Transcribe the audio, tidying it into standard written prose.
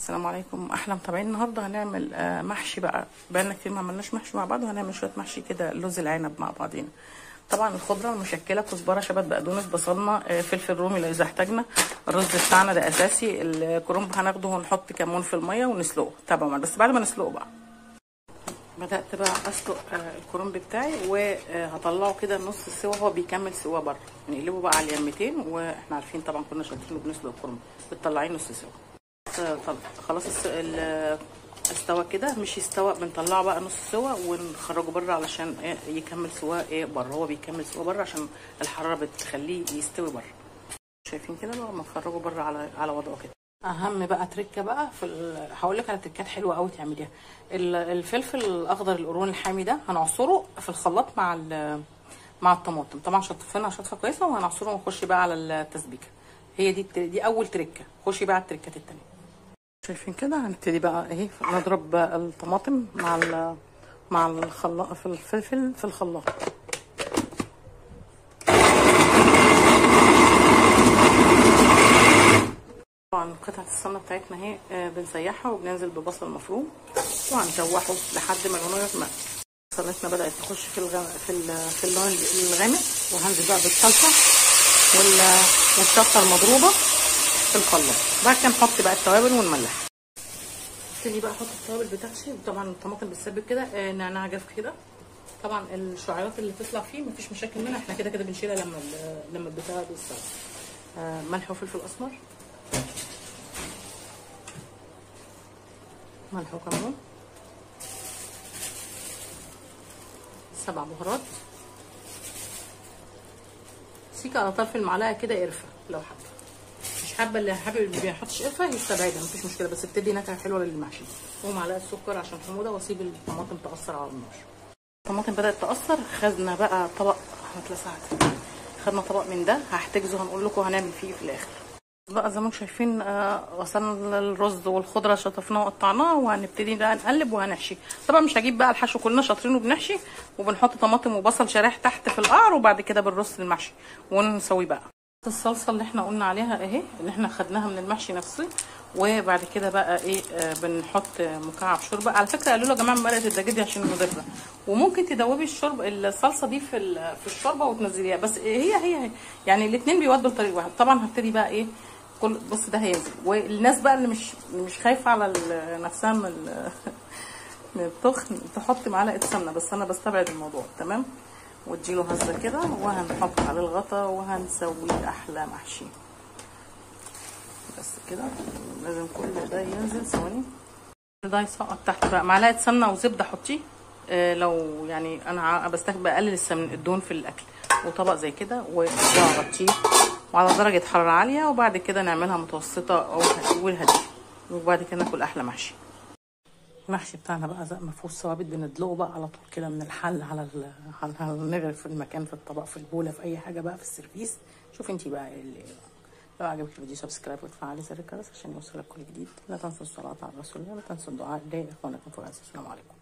السلام عليكم. احلى متابعين. النهارده هنعمل محشي بقى، بقالنا كتير ما عملناش محشي مع بعض، وهنعمل شوية محشي كده لوز العنب مع بعضينا. طبعا الخضرة المشكلة كزبره، شبت، بقدونس، بصلنا، فلفل رومي لو اذا احتاجنا، الرز بتاعنا ده اساسي، الكرنب هناخده ونحط كمون في المية ونسلقه طبعا، بس بعد ما نسلقه بقى. بدات بقى اسلق الكرنب بتاعي وهطلعه كده نص سوا، هو بيكمل سوا بره، نقلبه بقى على اليمتين، واحنا عارفين طبعا كنا شاطرين وبنسلق الكرنب بتطلعيه نص سوا. خلاص استوى كده، مش يستوى بنطلعه بقى نص سوا ونخرجه بره علشان يكمل سوا ايه بره، هو بيكمل سوا بره عشان الحرارة بتخليه يستوي بره. شايفين كده بقى ما نخرجه بره على وضعه كده. اهم بقى تركه بقى في هقول لك على تركات حلوة قوي تعمليها. الفلفل الاخضر القرون الحامي ده هنعصره في الخلاط مع الطماطم، طبعا شطفنا شطفه كويسة وهنعصره ونخش بقى على التسبيكه. هي دي اول تركه، خشي بقى على التركات التانية. شايفين كده هنبتدي بقى اهي نضرب الطماطم مع الخلاط في الفلفل في الخلاط. طبعا قطعه السمنة بتاعتنا اهي بنسيحها وبننزل ببصل مفروم وهنشوحه لحد ما لونه يغمق. بصلتنا بدات تخش في في اللون الغامق، وهنزل بقى بالصلصه والشطه المضروبه في الخلاط. بعد كده نحط بقى التوابل ونملح. ابتدي بقى احط التوابل بتاعتي، وطبعا الطماطم بتسبك كده، نعناع جاف كده. طبعا الشعيرات اللي تطلع فيه مفيش مشاكل منها، احنا كده كده بنشيلها لما البتاع بيستوي. ملح وفلفل اسمر، ملح وكمون، 7 بهارات، سيكه على طرف المعلقة كده قرفه لو حابة، مش حابة اللي حابب اللي ما بيحطش قرفه يستبعدها مفيش مشكلة، بس بتدي نكهة حلوة للمحشي. ومعلقة سكر عشان حموضه، واسيب الطماطم تاثر على النار. الطماطم بدات تاثر، خدنا بقى طبق، هتلسعت، خدنا طبق من ده هحتجزه، هنقول لكم هنعمل فيه في الاخر. بقى زي ما انتم شايفين غسلنا الرز والخضره، شطفناه وقطعناه، وهنبتدي بقى نقلب وهنحشي. طبعا مش هجيب بقى الحشو، كلنا شاطرين وبنحشي، وبنحط طماطم وبصل شرايح تحت في القعر، وبعد كده بنرص المحشي ونسويه بقى. الصلصه اللي احنا قلنا عليها اهي، اللي احنا خدناها من المحشي نفسه. وبعد كده بقى ايه بنحط مكعب شوربة. على فكرة قالوا له يا جماعة مرقه الدجاج دي عشان مضرة، وممكن تدوبي الشوربة الصلصه دي في الشوربة وتنزليها، بس هي يعني الاثنين بيودوا لطريق واحد. طبعا هبتدي بقى ايه كل بص ده هينزل. والناس بقى اللي مش خايفة على نفسها من التخن تحط معلقه سمنه، بس انا بستبعد الموضوع. تمام، واديله هزه كده، وهنحط عليه الغطا وهنسويه احلى محشي. بس كده لازم كل ده ينزل. ثواني، ده يسقط تحت بقى. معلقه سمنه وزبده حطيه، لو يعني انا بقلل السمن الدهون في الاكل. وطبق زي كده واغطيه وعلى درجه حرارة عالية، وبعد كده نعملها متوسطه او هادية، وبعد كده ناكل احلى محشي. المحشي بتاعنا بقى زي ما فيهوش ثوابت، بندلقه بقى على طول كده من الحل على نغرف في المكان، في الطبق، في البوله، في اي حاجة بقى، في السيرفيس. شوفي انتي بقى اللي لو عجبك الفيديو subscribe وتفعلي زر الجرس عشان يوصلك كل جديد. لا تنسوا الصلاة على الرسول، لا تنسوا الدعاء لاخوانكم في غزة. السلام عليكم.